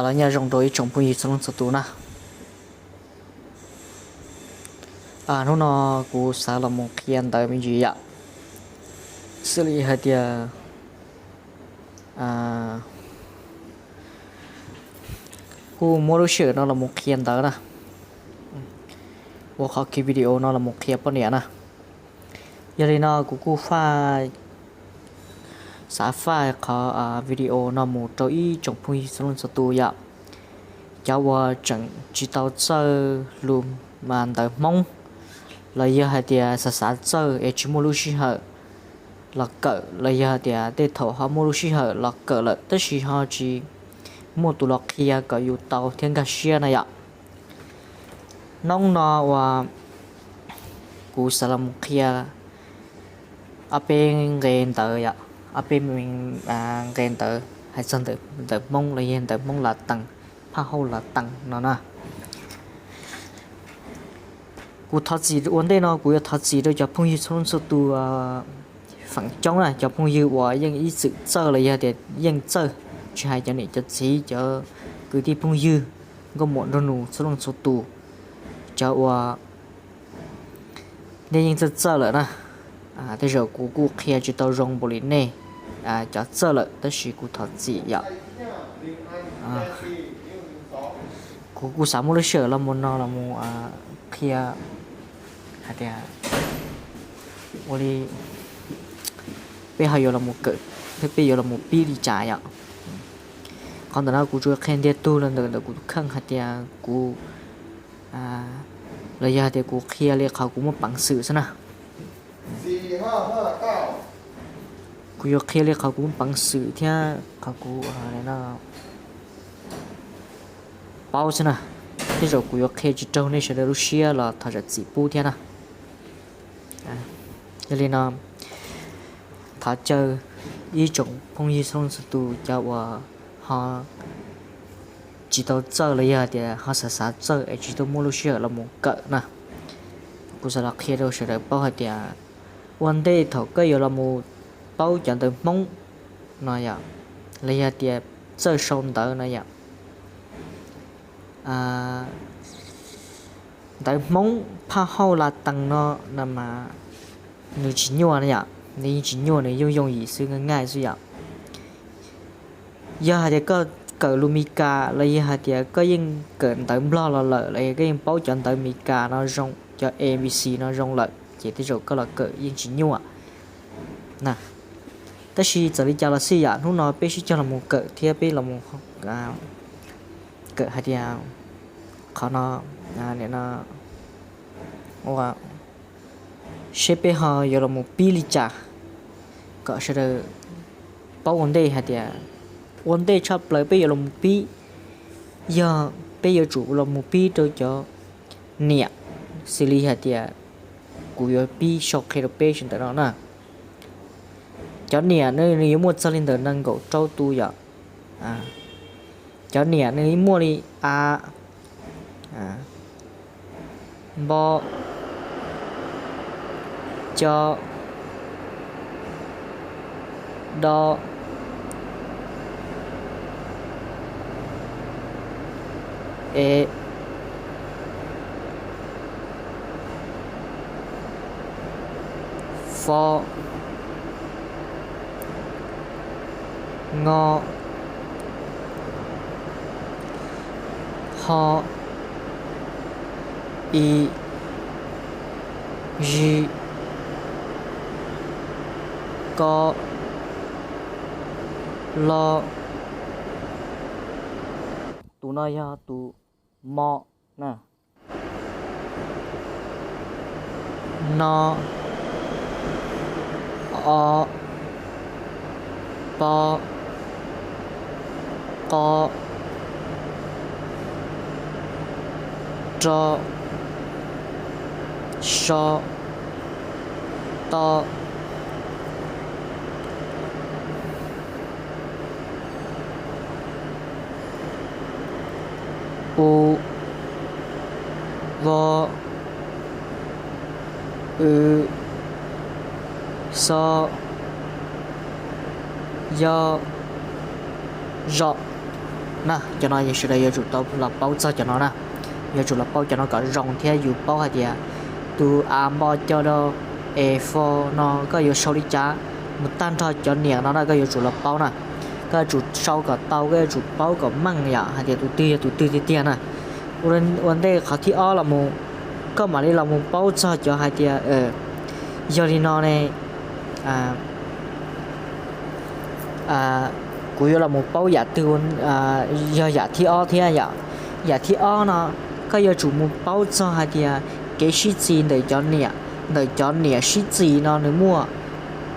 Los nyob zoo rau ib tsoom phooj ywg txhua leej txhua tus na. Hnub no kuv xav los mus qhia ntawv me ntsis yom, xws li hais tias kuj muab lub sij hawm no los mus qhia ntawv na, ua qhov ki video no los mus qhia poj niam na. Yog li no kuv kuj faj, xav faj qhov video no mus rau ib tsoom phooj ywg txhua leej txhua tus yom, cov uas tseem tsis tau txawj lus mas ntawv Hmoob, los yog hais tias xav xav txawj es tsis muaj lub sij hawm los kawm, los yog hais tias tej thaum ho muaj lub sij hawm los kawm lawm tab sis ho tsis muaj tus los qhia kom yus tau thiab nkag siab na yom. Hnub no uas kuv xav los mus qhia ob peb nqe ntawv yom, ob peb nqe ntawv hais txog ntawv Hmoob los yog ntawv Hmoob lav tees, phaj hauj lav tees no na. Kuv thov txim ua ntej no kuv yuav thov txim rau cov phooj ywg txhua leej txhua tus feem coob na, cov phooj ywg uas yeej ib txwm txawj los yog tias yeej txawj, tsis hais cov niam cov txiv, cov kwv tij phooj ywg, nkauj muam nraug nus txhua leej txhua tus, cov uas nej yeej txawj txawj lawm na. Tej zaum kuv kuj qhia tsis tau zoo npaum li nej cov txawj lawm tab sis kuv thov txim yom. Kuv kuj xav muaj lub sij hawm los mus no los mus qhia hais tias ua li peb ho yuav los mus kawm thiab peb yuav los mus pib li cas yom. Qhov ntawm no kuv tsuas qhia ntiag tug los ntawm ntawm kuv tus kheej hais tias kuv, los yog hais tias kuv qhia li qhov kuv muaj peev xwm xwb na. Kuv yuav qhia li qhov kuv muaj peev xwm thiab qhov kuv paub xwb na. Tej zaum kuv yuav qhia tsis raug nej sawv daws lub siab los thov zam txim pub thiab na. Yog li no thov caw ib tsoom phooj ywg txhua leej txhua tus cov uas ho tsis tau txawj los yog tias ho xav xav txawj es tsis tau muaj lub sij hawm los mus kawm na. Kuv xav los qhia rau sawv daws paub hais tias ua ntej thaum koj yuav los mus paub cov ntawv Hmoob no yom, los yog tias txawj sau ntawv no yom, ntawv Hmoob phaj hauj lav tees no no mas nws tsis nyuaj na yom, nws yeej tsis nyuaj, nws yooj yooj yim xwb, nqaij nqaij xwb yom. Yog hais tias koj kawm lus Mes Kas los yog hais tias koj yeej kawm ntawv Nplog los lawm los yog koj yeej paub cov ntawv Mes Kas no zoo, cov A B C no zoo lawm ces tej zaum koj los kawm yeej tsis nyuaj na. Tab sis txawm li cas los xij yam hnub no peb sib cog los mus kawm thiab peb los mus kawm hais tias qhov no, nim no ua seb peb ho yuav los mus pib li cas kom sawv daws paub ua ntej hais tias ua ntej tshaj plaws peb yuav los mus pib, yog peb yuav tsum los mus pib rau cov niam, xws li hais tias kuv yuav pib sau qhia rau peb sawv ntawm no na. Cov niam nws yuav muaj txog li ntawm nees nkaum rau tus yom. Cov niam nws muaj li a, npo, co, do, e, fo, ngo, ho, i, zi, ko, lo. Tus no yog tus mo na. No, o, po, qo, Ro, so, to, u, vo, w, xo, yo, zo na. Cov no sawv daws yuav tsum tau los paub txog cov no na. Yuav tsum los paub cov no kom zoo thiab yus paub hais tias tus a npo co do e fo no koj yuav sau li cas mus tag nrho cov niam no na koj yuav tsum los paub na. Koj yuav tsum sau kom tau, koj yuav tsum paub kom meej yom hais tias tus twg yog tus twg tiag tiag na. Ua ntej qhov thib ob los mus, koj mam li los mus paub txog cov hais tias yog li no ne, kuv yuav los mus paub yam twg yog yam thib ob thiab yom. Yam thib ob no koj yuav tsum mus paub txog hais tias kev sib txis ntawm cov niam, ntawm cov niam sib txis no nws muaj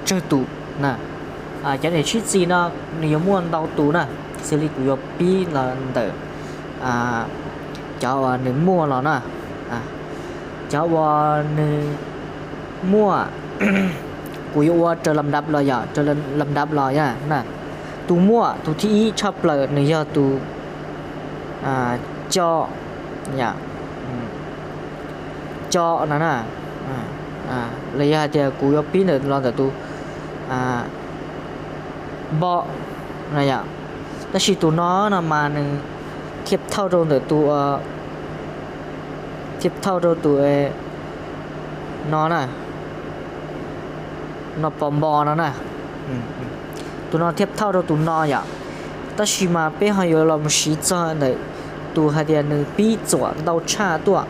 tsawg tus na. Cov niam sib txis no nws yuav muaj ntau tus na, xws li kuv yuav pib los ntawm cov uas nws muaj los na, cov uas nws muaj, kuv yuav ua raws lam dab los yom, raws lam dab los na. Tus muaj tus thib ib tshaj plaws nws yog tus co, co no na, los yog hais tias kuv yuav pib ntawm los ntawm tus npo no yom. Tab sis tus no no mas nws thiaj thauj rau ntawm tus, thiaj thauj rau tus no na, no pos npo no na. Tus no thiaj thauj rau tus no yom. Tab sis mas peb ho yuav los mus siv txog ntawm tus hais tias nws pib txuam ntau tshaj tuaj,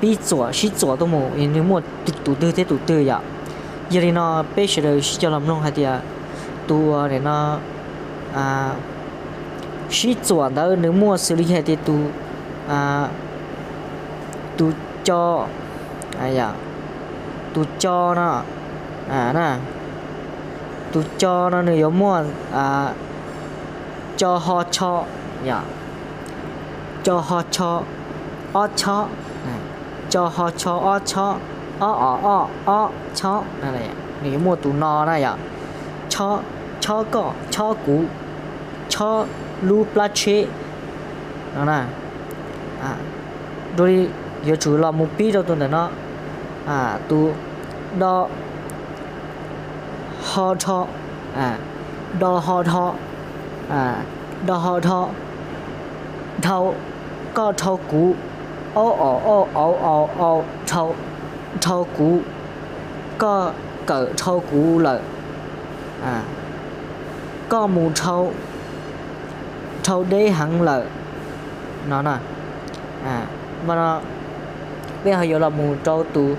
pib txuam sib txuam tuaj mus nws muaj tus twg thiab tus twg yom. Yog li no peb sawv daws sib cog los mloog hais tias tus uas no sib txuam ntawd nws muaj xws li hais tias tus, tus co, tus co no, tus co no nws yuav muaj co ho cho, co ho cho, ob chob, co ho cho ob chob, ob o o ob chob, nws yuav muaj tus no na yom. Chob, chob koj, chob kuv, chob lub plab tsheb no na. Dua li yuav tsum los mus pib rau tus ntawm no, tus do ho dho, do ho dho, do ho dho, dhau, koj dhau kuv, aub o o au au au, dhau, dhau kuv, koj kawm dhau kuv lawm, koj mus dhau, dhau deb heev lawm no na. Mas no peb ho yuav los mus rau tus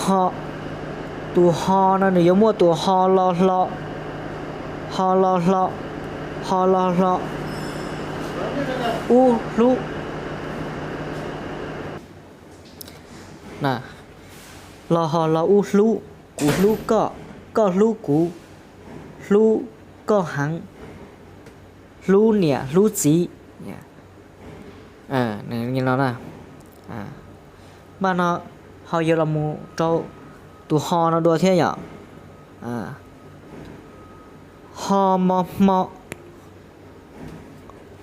ho, tus ho no nws yuav muaj tus ho lo hlo, ho lo hlo, ho lo hlo, ub hlub, lo ho lo ub hlub, kuv hlub koj, koj hlub kuv, hlub koj heev, hlub niam hlub txiv no. Mas no ho yuav los mus rau tus ho no dua thiab yom. Ho mo hmo,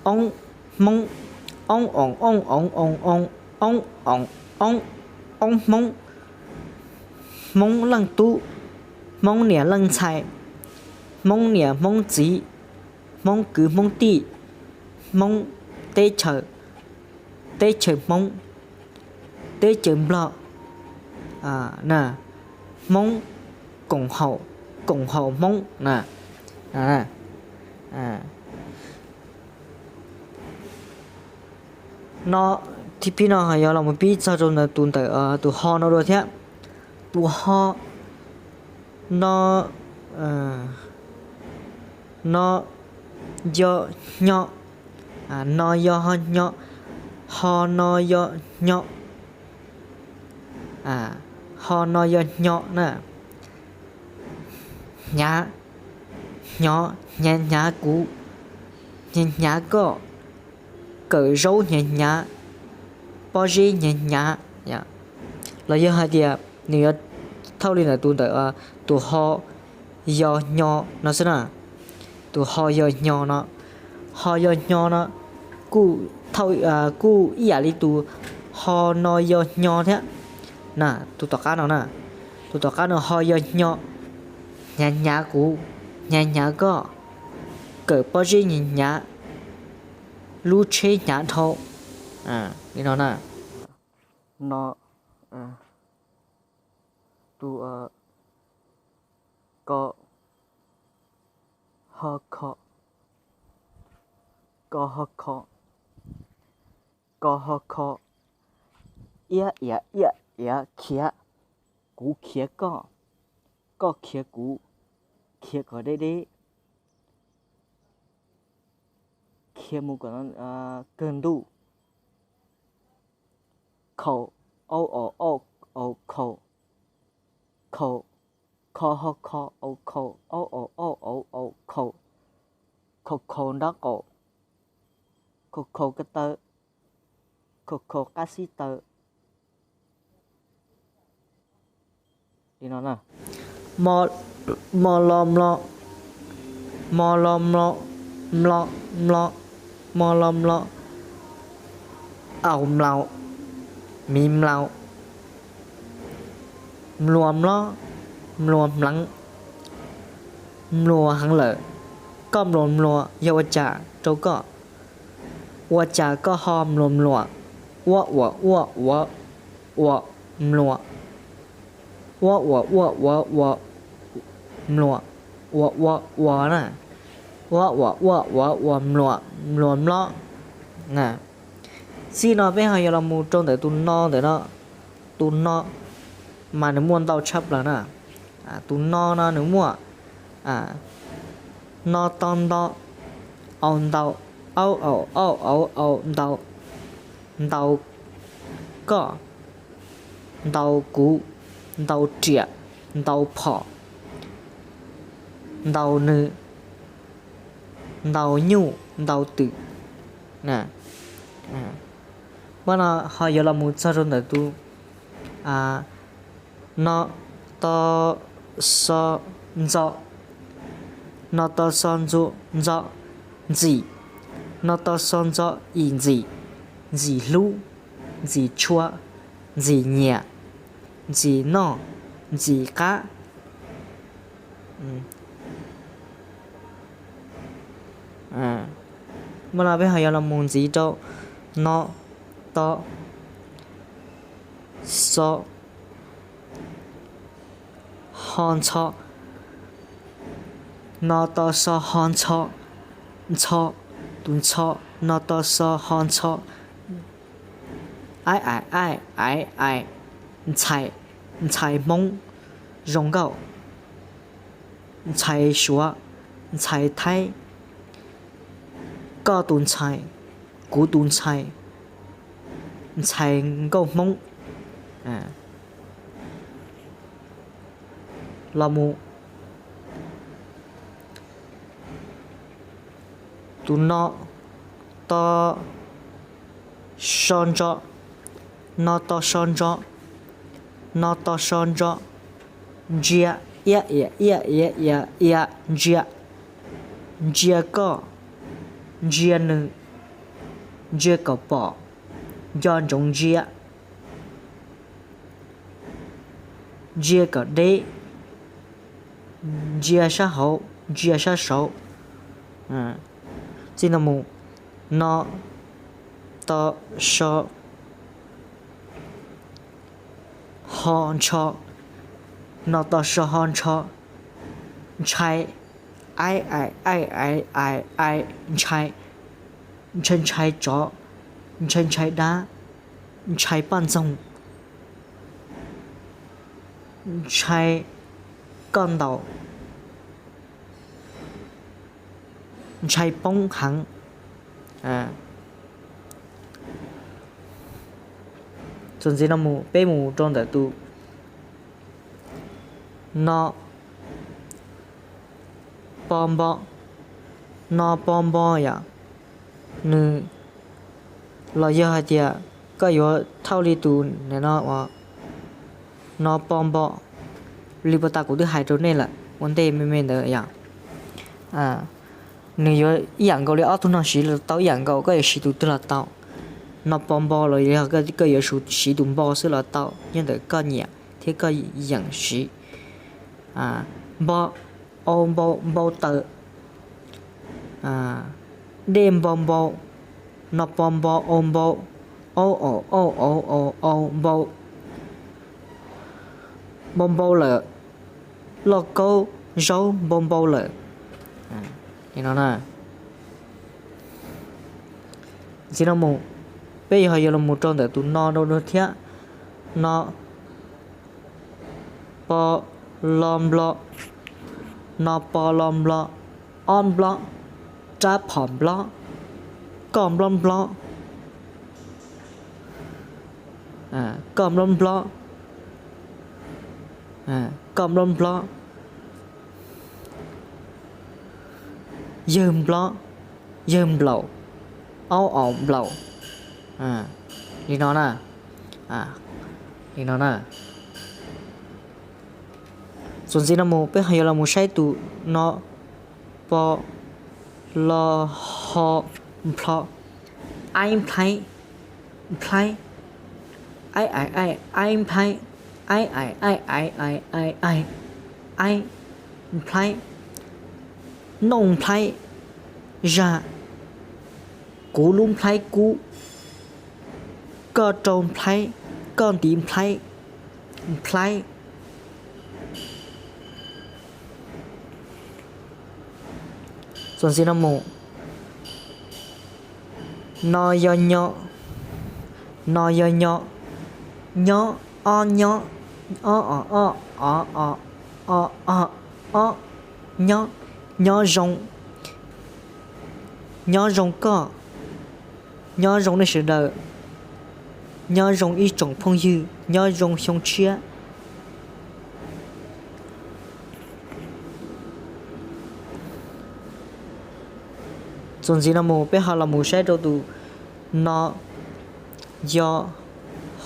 oob hmoob, oob oom ooj oov oos oo, oob oom oob, oob hmoob, hmoob leej tub, hmoob niam leej ntxhais, hmoob niam hmoob txiv, hmoob kwv hmoob tij, hmoob teb chaws, teb chaws hmoob, teb chaws nplog, hmoob koom haum, koom haum hmoob na. No, thib pib no ho yuav los mus pib txog rau ntawm tus ntawm tus ho no dua thiab. Tus ho no, no yog hnyo, no yog ho hnyo, ho no yog hnyo, ho no yog hnyo na. Hnyav, hnyo, hnyav, hnyav kuv, hnyav, hnyav koj, kawm zaub hnyav hnyav, pob zeb hnyav hnyav, los yog hais tias nws yuav thauj li ntawm tus ntawm tus ho yo hnyo no xwb na. Tus ho yo hnyo no, ho yo hnyo no kuj ib yam li tus ho no yo hnyo thiab na. Tus tom qab no na, tus tom qab no ho yo hnyo, hnyav hnyav kuv, hnyav hnyav koj, kawm pob zeb hnyav hnyav, lub tsheb hnyav dhau li no na. No, tus ko, ho kho, ko ho kho, ko ho kho, iab iav iab iav khiav, kuv khiav koj, koj khiav kuv, khiav kom deb deb, khiav mus kom kawg ntuj. Khaum, au au au au khaum, khaum, kho ho kho au khaum, au au au au au khaum, khaum khaum nraub qaum, khaum khaum ko taw, khaum khaum qab xib taws. Mo lo mlo, mo lo mlo, mlo, mlo, mo lo mlo, au mlaus, miv mlaus, mluas mlob, mluas hmleev, mluas heev lawm. Koj mluas mluas yog ua cas rau koj? Ua cas koj ho mluas mluas? Uab uas uaj uav uas mluas, uab uas uaj uav uas mluas, uas ua ua na, uab uas uaj uav uas mluas, mluas mlob. Txij no peb ho yuav los mus rau ntawm tus no ntawm no. Tus no mas nws muaj ntau tshaj plaws na. Tus no no nws muaj no to nto, au ntau, aub au auj auv au ntau, ntau koj, ntau kuv, ntau riam, ntau phom, ntau nws, ntau nyuj, ntau twm. Pab no ho yuav los mus txog rau ntawm tus no to xo ntxo, no to xo ntxo, ntxim, no to xo ntxo ib ntxim, ntxim hlub, ntxim tshua, ntxim nyiam, ntxim noj, ntxim qab. Mas no peb ho yuav los mus ntxiv rau no to xo ho ntxho, no to xo ho ntxho, ntxho, tus ntxho, no to xo ho ntxho, aib aim aij aiv ais, ntxhais, ntxhais Hmoob zoo nkauj, ntxhais Suav, ntxhais Thaib, koj tus ntxhais, kuv tus ntxhais, ntxhais nkauj Hmoob. Los mus tus no to so ntso, no to so ntso, no to so ntso, ntsia, iab iab iab iab iab iab, ntsia, ntsia koj, ntsia nws, ntsia kom pom, nco ntsoov ntsia, ntsia kom deb, ntsia sab hauv, ntsia sab saud. Txij no mus, no to so ho ntsho, no to so ho ntsho, ntshai, aib aim aij aiv ais ais, ntshai, ntshai ntshai tsov, ntshai ntshai dab, ntshai poj ntxoog, ntshai koj ntaus, ntshai poob heev. Txuas ntxiv no mus peb mus rau ntawm tus no po npo, no po npo yom, nws Los yog hais tias koj yuav thauj li tus no, no po npo, li puas tas kuv twb hais rau nej lawm ua ntej me me ntawd yom. Nws yuav ib yam nkaus li ob tug no siv los tau ib yam nkaus, koj yuav siv tus twg los tau. No po npo los yog koj yuav siv tus npo xwb los tau, nyob ntawm koj nyiam thiab koj yeem siv. Npo, au npau, npau taws. Dej npau npau, no po npo au npau, au au au au au au npau, npau npau lawm, lauj kaub zaub npau npau lawm. Li no na. Ntxiv no mus, peb ho yuav los mus rau ntawm tus no rau thiab. No po lo nplo, no po lo nplo, ob nplob, rab phom nplob, koj nplob nplob, koj nplob nplob, koj nplob nplob, yawg nplob, yawg nplaum, aub aum nplaum. Li no na. Li no na. Txuas ntxiv no mus peb ho yuav los mus saib tus no, po lo ho nplho, aib nplhaib, nplhaib, aib aim aim, aib nplhaib, aib aim aim aim aim aim, aib, aib nplhaib, nooj nplhaib, zag, kuv lub nplhaib kub, koj rau nplhaib, koj ntiv nplhaib, nplhaib. Txuas ntxiv no mus, no yog nyo, no yog nyo, nyob, ob nyob, ob o ob o o o o ob, nyob, nyob zoo, nyob zoo koj, nyob zoo nej sawv daws, nyob zoo ib tsoom phooj ywg, nyob zoo xyoo tshiab. Txuas ntxiv no mus peb ho los mus saib rau tus no, yo,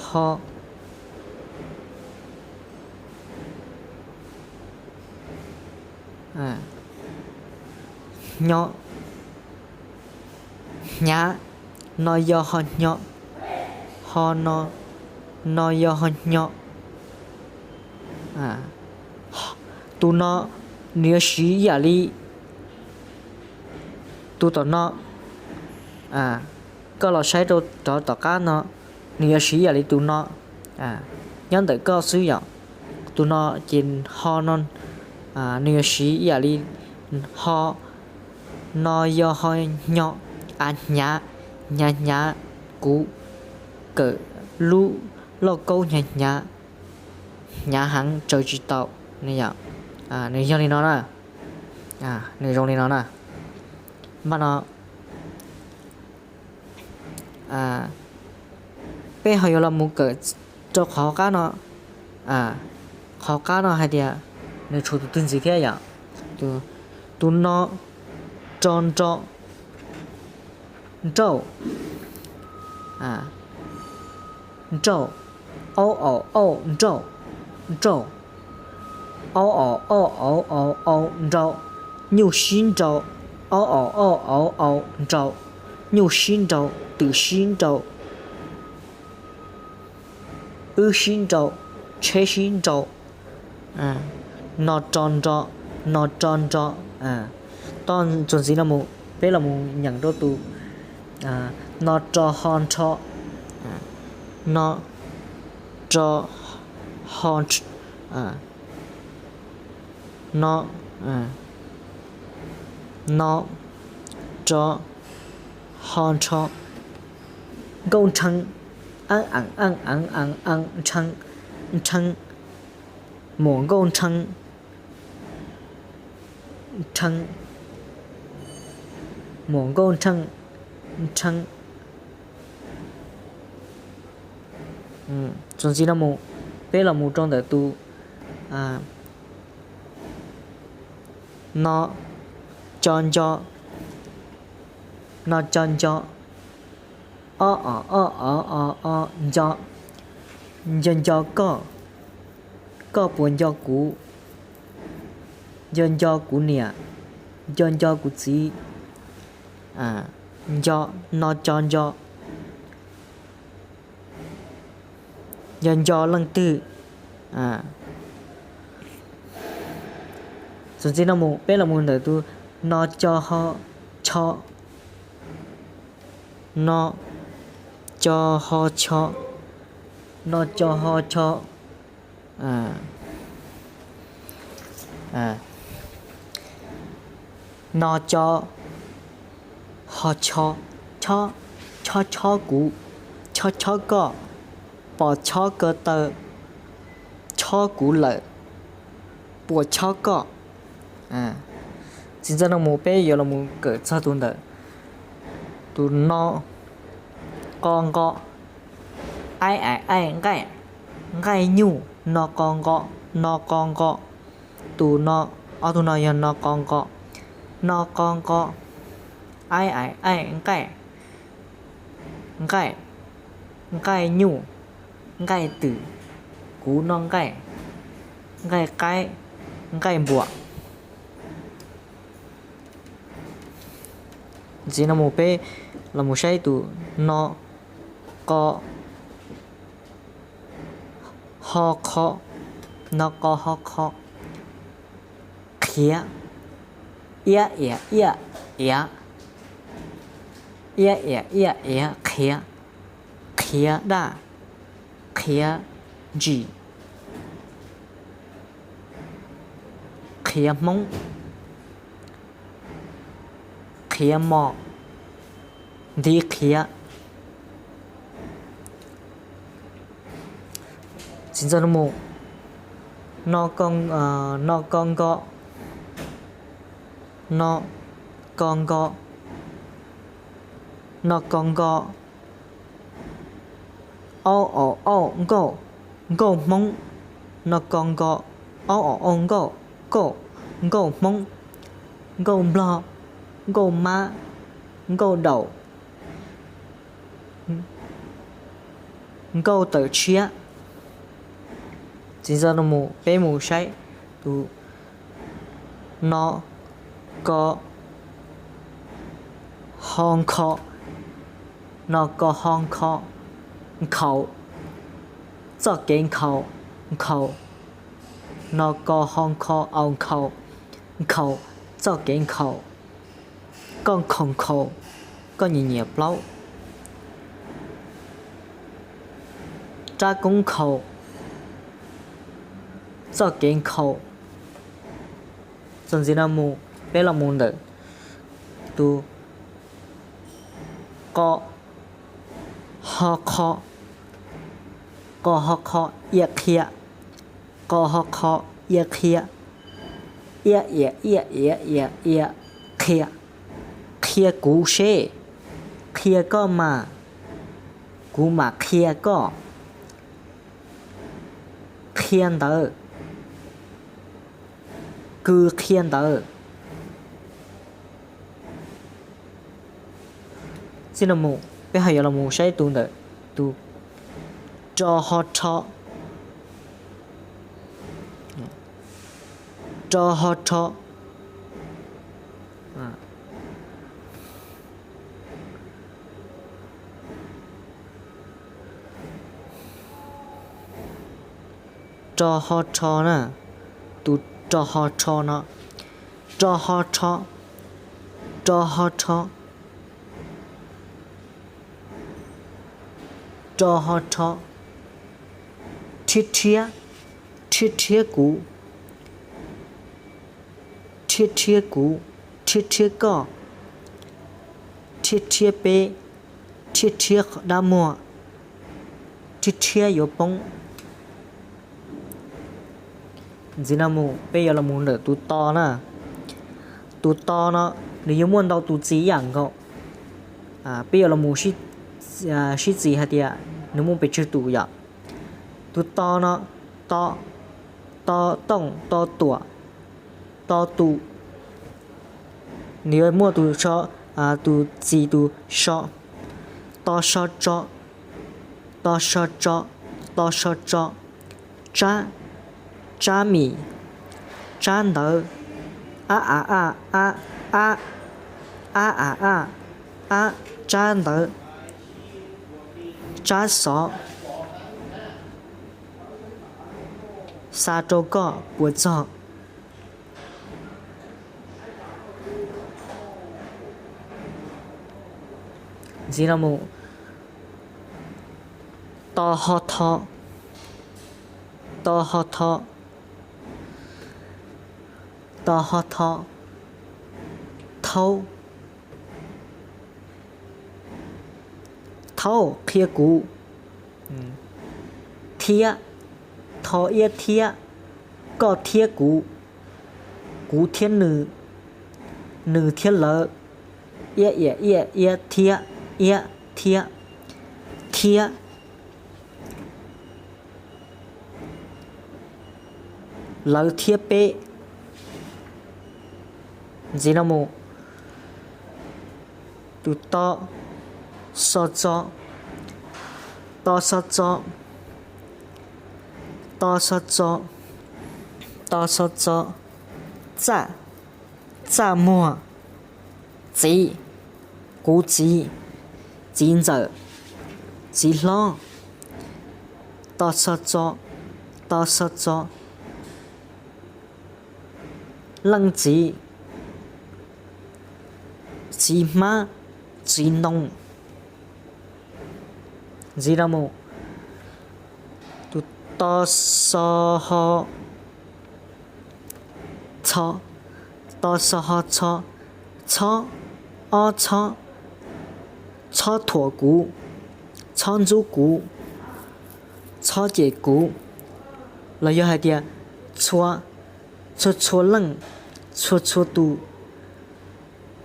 ho, nyo, hnyav, no yo ho hnyo, ho no, no yo ho hnyo. Tus no nws yuav siv ib yam li tus tom no. Koj los saib rau rov tom qab no, nws yuav siv ib yam li tus no, nyob ntawm koj xwb yom. Tus no ces ho no, nws yuav siv ib yam li ho, no yo ho hnyo, a hnyav, hnyav hnyav, kuv kawm lub lauj kaub hnyav hnyav, hnyav heev tsaws tsis tau. Nws yog li no na, nws zoo li no na. Npaj no peb ho yuav los mus kawm rau qhov qab no. Qhov qab no hais tias nws tshuav tus twg ntxiv thiab yom. Tus no, ro nro, nrauj, nrauj, aub aum auj nrauj, nrauj, aub aum auj auv auv au nrau, nyuj sib nrau, aub aum auj auv auv nrau, nyuj sib nrau, twm sib nrau, wb sib nrau, tsheb sib nrau, no ro nro, no ro nro. Txuas ntxiv no mus peb los mus nyeem rau tus no ro ho nrho, no ro ho, no, no ro ho nrho, nkauj nrhee, ab aam aaj aev aev aev nrhee, nrhee, muam nkauj nrhee, nrhee, muam nkauj nrhee, nrhee. Txuas ntxiv no mus peb los mus rau ntawm tus no co nco, no co nco, O o o o o o, nco. Nco nco koj, koj puas nco kuv? Nco nco kuv niam, nco nco kuv txiv. Nco, no co nco. Nco nco leej twg? Txuas ntxiv no mus peb los mus ntawm tus no co ho cho. No co ho cho. No co ho cho. No co ho cho. Chob, chob chob kuv, chob chob koj, pom chob ko taw, chob kuv lawm, puas chob koj? Txuas ntxiv no mus peb yuav los mus kawm txog tus ntawm tus no qo nqo, aib aim aij nqaij, nqaij nyuj, no qo nqo, no qo nqo. Tus no, ob tug no yog no qo nqo, no qo nqo, aib aim aij nqaij, nqaij, nqaij nyuj, nqaij twm, kuv noj nqaij, nqaij qaib, nqaij npuam. Ntxiv no mus peb los mus saib tus no qo ho qho, no qo ho qho, qhiav, iab iam iaj iav, iab iam iaj iav, qhiav, qhiav daj, qhiav ntsim, qhiav hmoob, qhiav mos, ntiv qhiav. Txuas ntxiv no mus, no ko nko, no ko nko, no ko nko, aub aum auj nkauj, nkauj hmoob, no ko nko, aub aum auj nkauj, kauj, nkauj hmoob, nkauj nplog, nkauj mab, nkauj daum, nkauj tawm tshiab. Txuas ntxiv no mus peb mus saib tus no ko ho nkho, no ko ho nkho, nkhaus, txoj kev nkhaus, nkhaus, no ko ho nkho au nkhaus, nkhaus, txoj kev nkhaus, koj nkhaus nkhaus, koj nyiam nyiam plaub, rab koob nkhaus, txoj kev nkhaus. Txuas ntxiv no mus peb los mus ntawm tus qo ho qho, qo ho qho ia qhia, qo ho qho ia qhia, iab iam iaj iav ia ia qhia, qhia kuv seb, qhia koj mas, kuv mam qhia koj, qhia ntawv, kws qhia ntawv. Txij no mus peb ho yuav los mus saib tus ntawm tus ro ho rho, ro ho rho, ro ho rho na, tus ro ho rho no, ro ho rho, ro ho rho, ro ho rho, rhiab rhiab, rhiab rhiab kuv, rhiab rhiab kuv, rhiab rhiab koj, rhiab rhiab peb, rhiab rhiab dab muag, rhiab rhiab yuav poob. Ntxiv no mus peb yuav los mus ntawm tus to na. Tus to no nws yuav muaj ntau tus txis ib yam nkaus. Peb yuav los mus sib txis hais tias nws muaj pes tsawg tus yom. Tus to no, to, to tooj, to tuam, to tus. Nws yuav muaj tus so, tus txis tus so. To so tso, to so tso, to so tso. Tsab, tsab mis, tsab ntawv. Ab a a, ab, ab, ab a a, ab, tsab ntawv. Tsab xov. Xa rau koj puas txog? Ntxiv no mus. To ho tho, to ho tho, to ho tho. Thaub, thaub qhia kuv. Thiab, tho iab thiab, koj thiab kuv, kuv thiab nws, nws thiab lawv, iab iam iaj iab thiab, iab thiab, thiab, lawv thiab peb. Ntxiv no mus. Tus to, xo txo, to xo txo, to xo txo, to xo txo. Txaj, txaj muag. Txiv, kuv txiv, txiv ntxawm, txiv hlob. To xo txo, to xo txo. Leej txiv, txiv hmab, txiv ntoo. Ntxiv no mus. Tus to xo ho txho, to xo ho txho, txhob, ob txhob, txhob thuam kuv, txhob ntxub kuv, txhob cem kuv. Los yog hais tias txhua, txhua txhua leej, txhua txhua tus,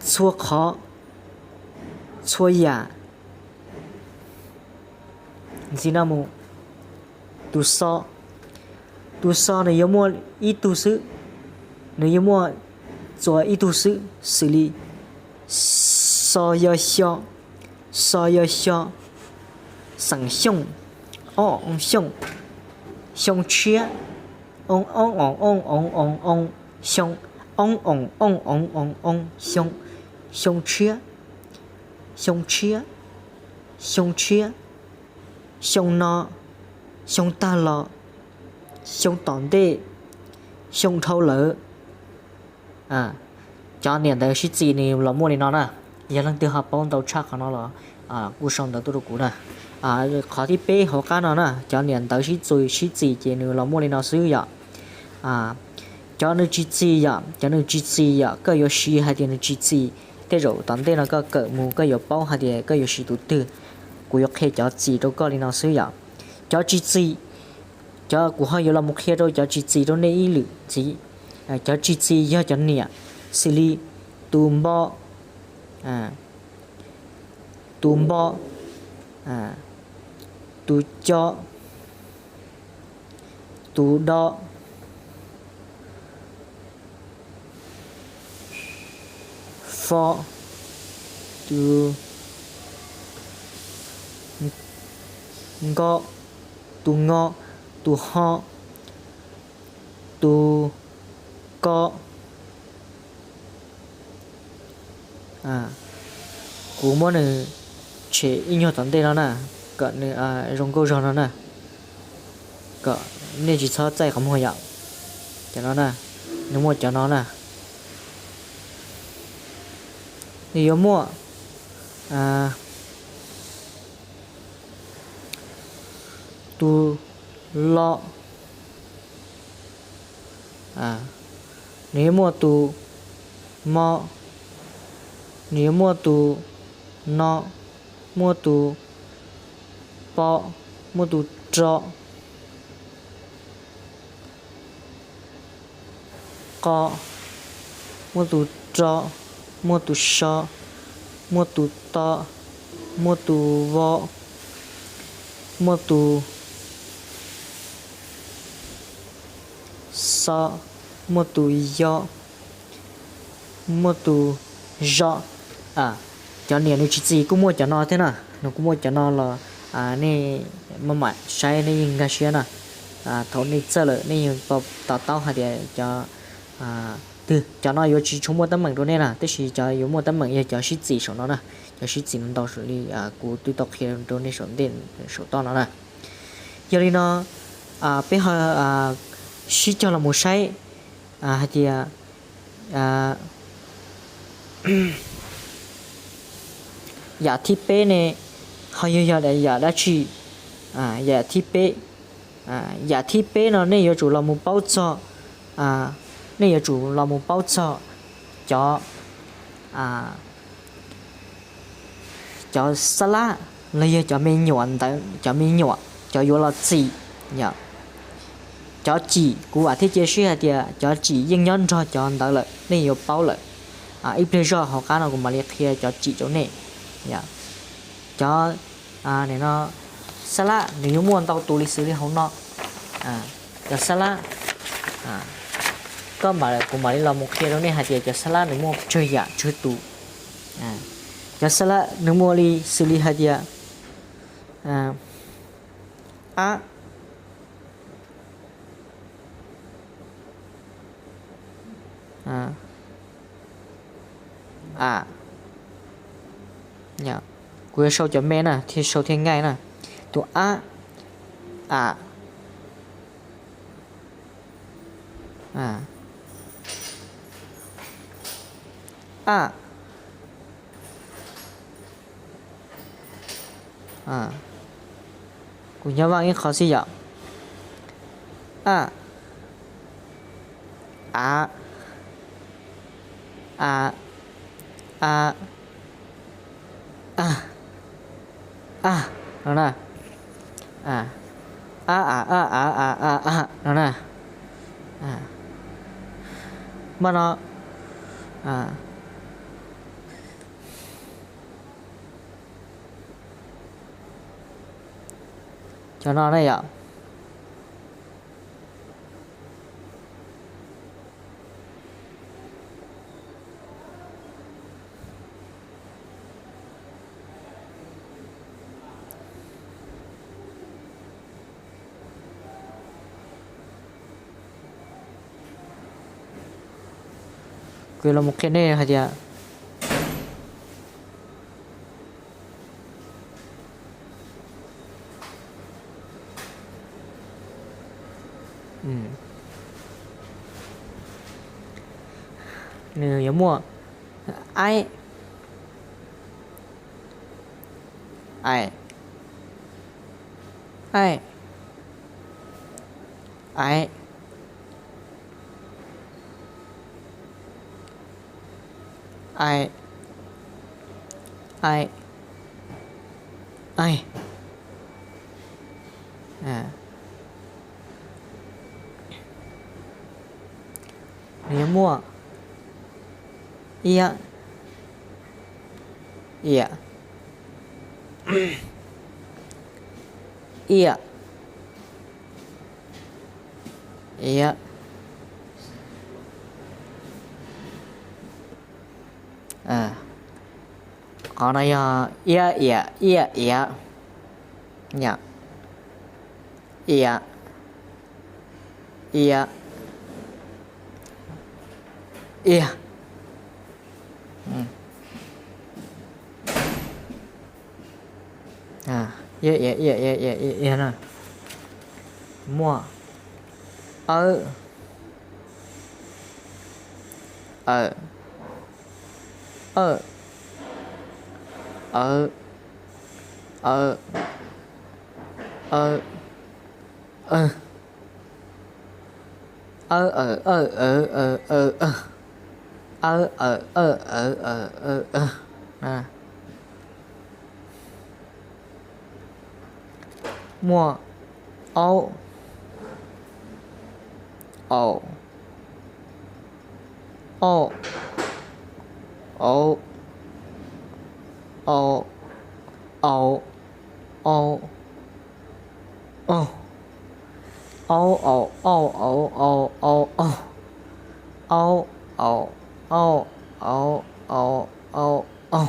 txhua qhov, txhua yam. Ntxiv no mus. Tus xo, tus xo nws yuav muaj ib tug xwb, nws yuav muaj txuas ib tug xwb, xws li xo yog xyo, xo yog xyo, xeem Xyooj, ob oo Xyooj, xyoo tshiab, oo ob oo oo oo oo oo, xyoo, oo oo oo oo oo oo, xyoo, xyoo tshiab, xyoo tshiab, xyoo tshiab, xyoo no, xyoo tag los, xyoo tom ntej, xyoo dhau lawm. Cov niam ntawv sib txis nws los muaj li no na. Yog leej twg ho paub ntau tshaj qhov no los kuj sau ntawv tuaj rau kuv na. Qhov thib peb hauv qab no na, cov niam ntawv sib txis, sib txis ces nws los muaj li no xwb yom. Cov nws tsis txis yom, cov nws tsis txis yom, koj yuav siv hais tias nws tsis txis. Tej zaum tom ntej no koj kawm mus koj yuav paub hais tias koj yuav siv tus twg. Kuv yuav qhia cov txis rau koj li no xwb yom. Cov tsis txis, cov kuv ho yuav los mus qhia rau cov tsis txis rau nej ib lwm ntxiv. Cov tsis txis yog cov niam, xws li tus npo, tus npo, tus co, tus do, fo, tus nko, tus ngo, tus ho, tus ko. Kuv muab nws tshem ib nyuag tom ntej no na, kom nws zoo nkauj zog no na, kom nej tsis txhob txaij qhov muag yom. Cov no na, nws muaj cov no na, nws yuav muaj tus lo, nws yuav muaj tus mo, nws yuav muaj tus no, muaj tus po, muaj tus ro, qo, muaj tus ro, muaj tus so, muaj tus to, muaj tus vo, muaj tus xo, muaj tus yo, muaj tus zo. Cov niam nws tsis txis kuj muaj cov no thiab na. Nws kuj muaj cov no los nej maj mam saib nej yeej nkag siab na. Thaum nej txawj lawm nej yeej to taub hais tias cov twg, cov no yuav tsis tshua muaj teeb meem rau nej na, tab sis cov yuav muaj teeb meem yog cov sib txim saum no na, cov sib txim no ntau saum li kuv twb tau qhia rau nej saum ntej saum toj no na. Yog li no peb ho sib cog los mus saib hais tias yam thib peb ne ho yog yog yam dab tsi? Yam thib peb, yam thib peb no nej yuav tsum los mus paub txog, nej yuav tsum los mus paub txog cov cov xab lab los yog cov me nyuam ntawd, cov me nyuam cov yuav los txim. Cov cim kuv vam thiab cia siab hais tias cov cim yeej nyob nrog cov ntawd lawm, nej yuav paub lawm. Ib pliag zoj hauv qab no kuv mam li qhia cov cim rau nej. Cov no xab lab nws yuav muaj ntau tus li xws li hauv no. Cov xab lab, koj mam, kuv mam li los mus qhia rau nej hais tias cov xab lab nws muaj tsawg yam tsawg tus. Cov xab lab nws muaj li xws li hais tias ab, a, kuv yuav sau cov me na thiaj sau thiaj nkaij na. Tus ab, a, a, kuv nyob vaj ib qho xwb yom. A, a, a, a, a, a, no na. A, a, a, a, a, a, a, no na. Mas no, cov no ne yom. Kuv los mus qhia nej hais tias nws yuav muaj aib, aim, aib, aib, aib, aib, aib. Nws yuav muaj iab, iam, iam, iab. Qhov no yog iab iam iaj iab, iam, iab, iab, iab, iab, iab, iab, iab na. Muaj awb, awm, awb, awb, awb, awb, awb, awm, awj, awv, awv, awb, awb, awb, awb, awb, awb. Muaj aub, aum, auj, auv, au, aus, au, aug, aub, aum, auv, au, aus, aub, aub, aum, auv, au, aus, aug.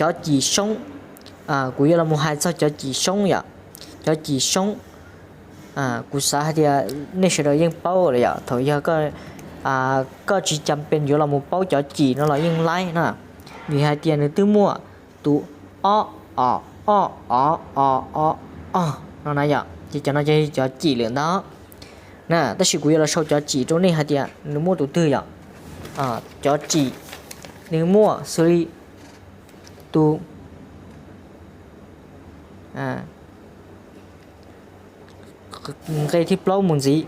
cov cim soob. Kuv yuav los mus hais txog cov cim soob yom. Cov cim soob, kuv xav hais tias nej sawv daws yeej paub lawm yom, thaum yog koj, koj tsis cas pes yuav los mus paub cov cim no los yeej laib na, vim hais tias nws twb muaj tus ob, o, ob, o, o, o, o no na yom, ces cov no ces cov cim lawm ntag na. Tab sis kuv yuav los sau cov cim rau nej hais tias nws muaj tus twg yom. Cov cim nws muaj xws li tus nqe thib plaub mus ntxiv,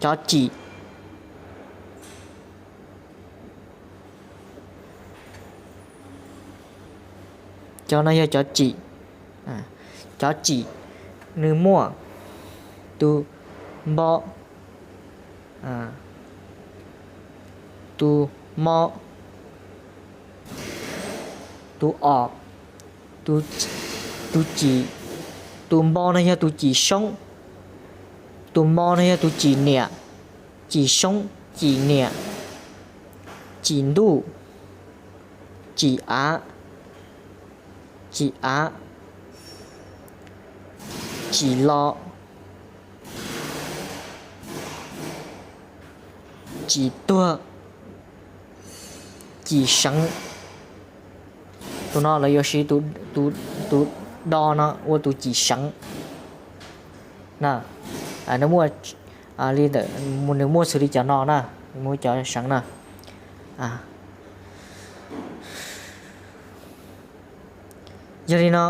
cov cim. Cov no yog cov cim. Cov cim nws muaj tus npo, tus mo, tus o, tus cim. Tus npo no yog tus cim soob, tus mo no yog tus cim niam, cim soob, cim niam, cim ntuj, cim av, cim av, cim lo, cim tuag, cim seev. Tus no lawv yuav siv tus do no ua tus cim seev na. Nws muaj li ntawm, nws muaj xws li cov no na, muaj cov seev na. Yog li no,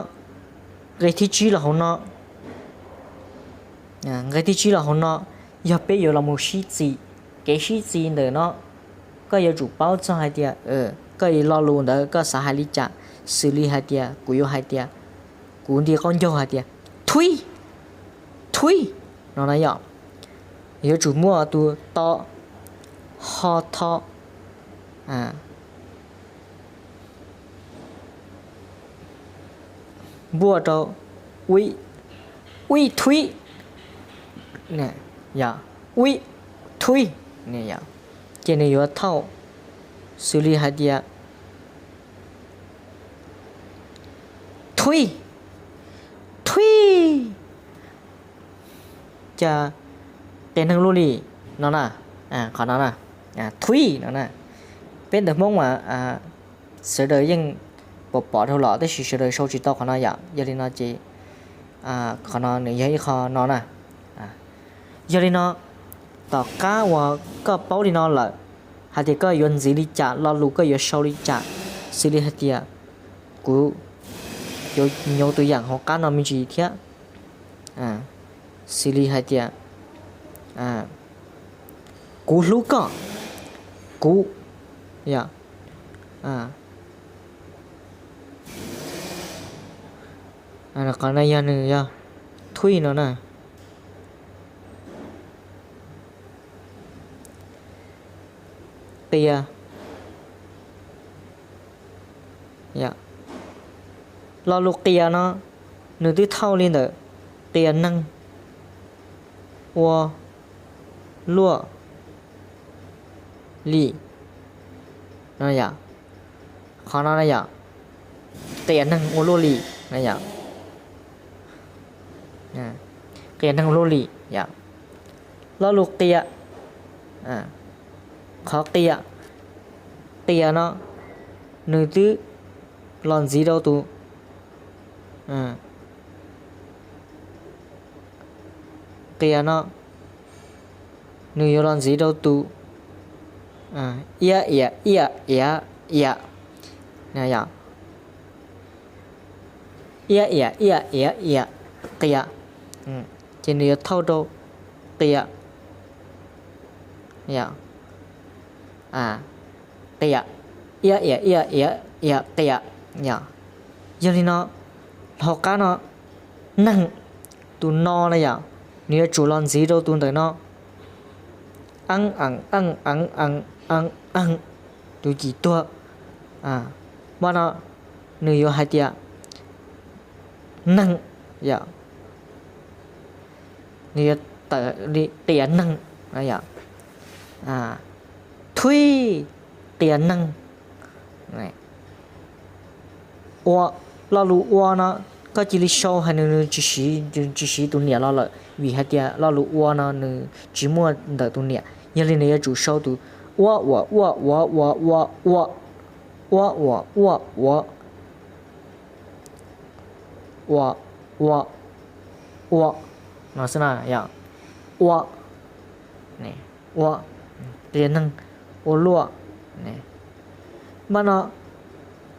nqe thib tsib los hauv no, nqe thib tsib los hauv no yog peb yuav los mus sib txis. Kev sib txis ntawm no koj yuav tsum paub txog hais tias koj lo lus ntawd koj xav hais li cas, xws li hais tias kuv yuav hais tias, kuv nti qaub ncaug hais tias thuib, thuib no na yom, yuav tsum muaj tus to, ho tho, npuaj rau, uib, uib thuib, uib thuib, ces nws yuav thauj xws li hais tias thuib, thuib, cas qias neeg luaj li no na. Qhov no na, thuib no na. Peb ntawv Hmoob mas sawv daws yeej pom pom dhau los tab sis sawv daws sau tsis tau qhov no yom. Yog li no ces qhov no nws yog ib qho no na. Yog li no, tom qab uas koj paub li no lawm, hais tias koj yuav ntxiv li cas, lo lus koj yuav sau li cas, xws li hais tias kuv yuav nyuv tus yam hauv qab no me ntsis thiab, xws li hais tias kuv hlub koj, kuv, yog, qhov no yog nws yog thuib no na. Qias, lo lus qias no nws twb thauj li ntawm qias neeg ua luaj li no yom. Qhov no na yom, qias neeg ua luaj li no yom. Qias neeg ua luaj li yom. Lo lus qias, qhov qias, qias no nws twb los ntxiv rau tus, qias no nws yuav los ntxiv rau tus iab ias iaj iav ias, iab ias iaj iav ias, qias, ces nws yuav thauj rau qias, qias, iab ias iaj iav ias qias. Yog li no, hauv qab no, neeg, tus no na yom, nws yuav tsum los ntxiv rau tus ntawm no, eeb eem eej eev eev eev eev, tus cim tuag. Mas no nws yuav hais tias neeg, yom, nws yuav tawm li qias neeg, yom, thuib, qias neeg. Ua, lo lus ua no koj cia li sau hais nws, nws tsis siv, tsis siv tus niam los lawm, vim hais tias lo lus ua no nws tsis muaj ntawm tus niam. Yog li nws yuav tsum sau tus ua, uas, uaj, uav, uas, ua, ua, ua, uas, uaj, uav, ua, ua, ua no xwb na yom. Ua, ua, ua luaj. Mas no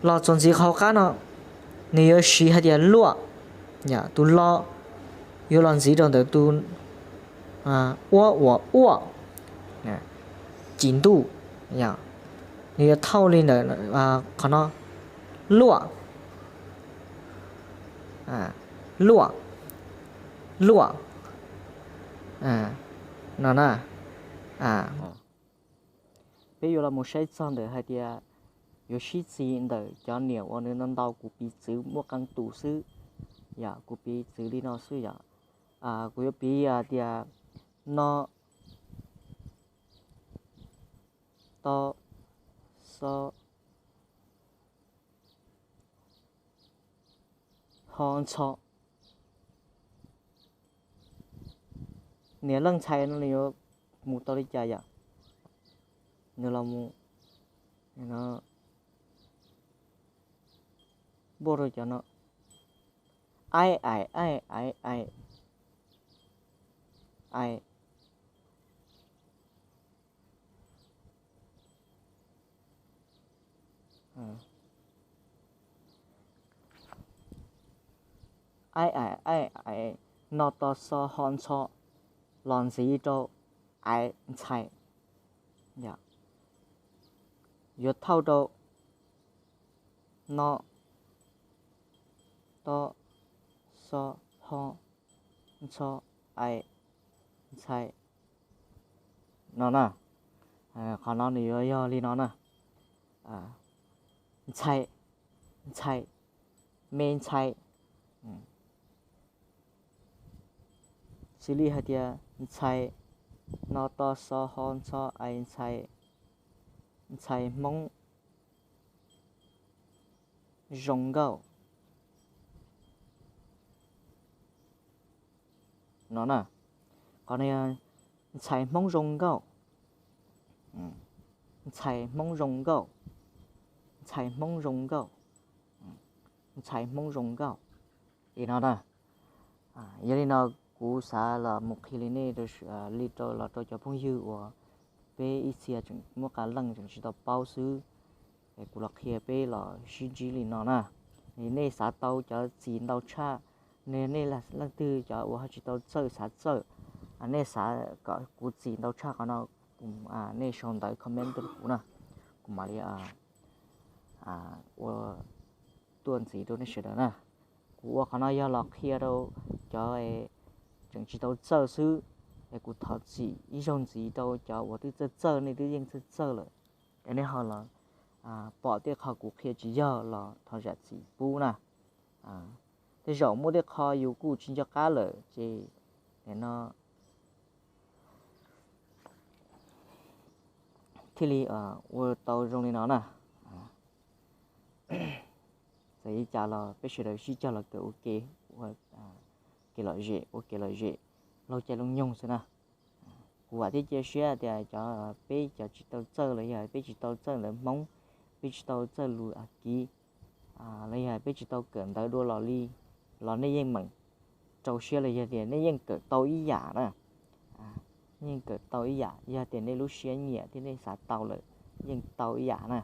los txuas ntxiv qhov qab no, nws yuav siv hais tias luaj, tus lo yuav los ntxiv rau ntawm tus ua, uas, uaj, cim ntuj, nws yuav thauj li ntawm qhov no, luaj, luaj, luaj no na. Peb yuav los mus saib txog ntawm hais tias yuav sib txis ntawm cov niam uas nws ntau ntau, kuv piv txwv muaj qee tus xwb yom, kuv piv txwv li no xwb yom. Kuv yuav piv tias no, to, xo, ho, ntxho. Niam leej ntxhais no nws yuav mus tau li cas yom? Nws los mus npuaj rau cov no, ai, ais, aij, ais, ais, ais. Aib, aim, aij, ais, no, to, xo, ho, ntxho los ntxiv rau aiv, ntxhais. Yuav thauj rau no, to, xo, ho, ntxho, aiv, ntxhais no na. Qhov no nws yuav yog li no na. Ntxhais, ntxhais, me ntxhais. Xws li hais tias ntxhais, no, to, xo, ho, ntxho, aiv, ntxhais, ntxhais Hmoob zoo nkauj no na. Qhov no yog ntxhais Hmoob zoo nkauj, ntxhais Hmoob zoo nkauj, ntxhais Hmoob zoo nkauj, ntxhais Hmoob zoo nkauj li no na. Yog li no kuv xav los mus qhia li nej, li rau los rau cov phooj ywg uas peb ib txhia tseem muab qee leej tseem tsis tau paub xwb, es kuv los qhia peb los sib ntsib li no na. Nej xav tau cov txim ntau tshaj, nej leej twg cov uas ho tsis tau txawj xav txawj, nej xav kom kuv txim ntau tshaj qhov no, nej sau ntawv comment rau kuv na, kuv mam li ua tuaj ntxiv rau nej sawv daws na. Kuv ua qhov no yog los qhia rau cov tseem tsis tau txawj xwb, es kuv thov txim ib zaug ntxiv rau cov uas twb txawj txawj, nej twb yeej txawj txawj lawm, es nej ho los pom tej qho kuv qhia tsis yog los thov zam txim pub na. Tej zaum muaj tej qho yus kuj tsis nco qab lawm ces nim no thiaj li ua tau zoo li no na. Txawm li cas los peb sawv daws sib cog los kawm ua ke, ua kev lom zem, ua kev lom zem, laug caij laug nyoog xwb na. Kuv vam thiab cia siab tias cov peb cov tsis tau txawj los yog peb tsis tau txawj ntawv Hmoob, peb tsis tau txawj lus Askiv, los yog peb tsis tau kawm ntawv dua los li, los nej yeej meem rau siab los yog tias nej yeej kawm tau ib yam na. Nej yeej kawm tau ib yam yog tias nej lub siab nyiam thiab nej xav tau lawm, yeej tau ib yam na.